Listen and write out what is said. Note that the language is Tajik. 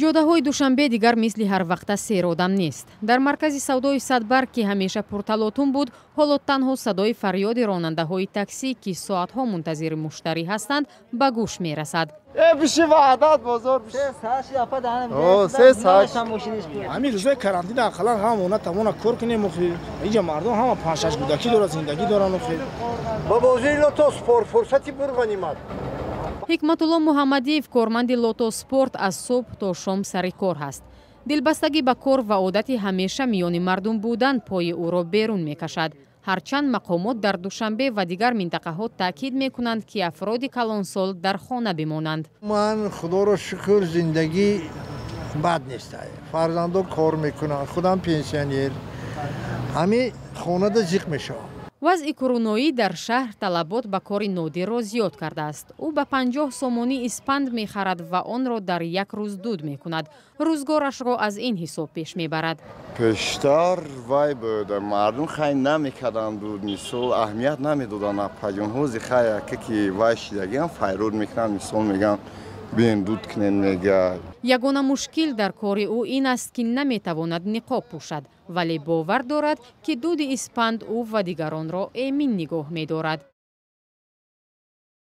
Ҷодаҳои Душанбе дигар мисли ҳарвақта серодам нест. Дар маркази савдои Садбарг, ки ҳамеша пурталотум буд, ҳоло танҳо садои фарёди ронандаҳои таксӣ, ки соатҳо мунтазири муштарӣ ҳастанд, ба гӯш мерасад. Биши, Ваҳдат бозор. Ҳамин рӯзои карантин ақаллан ҳамона тамона кор кунем. Охи, инҷа мардум ҳама панҷшаш кӯдакӣ дорад, зиндагӣ доранд охи. Ба бозори Лото Спорт фурсати бур ғанимат. Ҳикматулло Муҳаммадиев, корманди Лото Спорт, аз субҳ то шом сари кор ҳаст. Дилбастагӣ ба кор ва одати ҳамеша миёни мардум будан пои ӯро берун мекашад. Ҳарчанд мақомот дар Душанбе ва дигар минтақаҳо таъкид мекунанд, ки афроди калонсол дар хона бимонанд. Ман, худоро шукр, зиндагӣ бад нест, фарзандо кор мекунанд, худам пенсионер, ҳамин хонада зиқ мешавам. Вазъи куруноӣ дар шаҳр талабот ба кори Нодирро зиёд кардааст. Ӯ ба 50 сомонӣ испанд мехарад ва онро дар як рӯз дуд мекунад. Рӯзгорашро аз ин ҳисоб пеш мебарад. Пештар вай буд, мардум хай намекарданд дуд, мисол, аҳамият намедоданд апаҷон. Ҳози хай яке ки вай шидагиам, файруд мекунанд, мисол, мегӯянд: «Биен, дуд кунен», мега. Ягона мушкил дар кори ӯ ин аст, ки наметавонад ниқоб пӯшад, вале бовар дорад, ки дуди испанд ӯ ва дигаронро эмин нигоҳ медорад.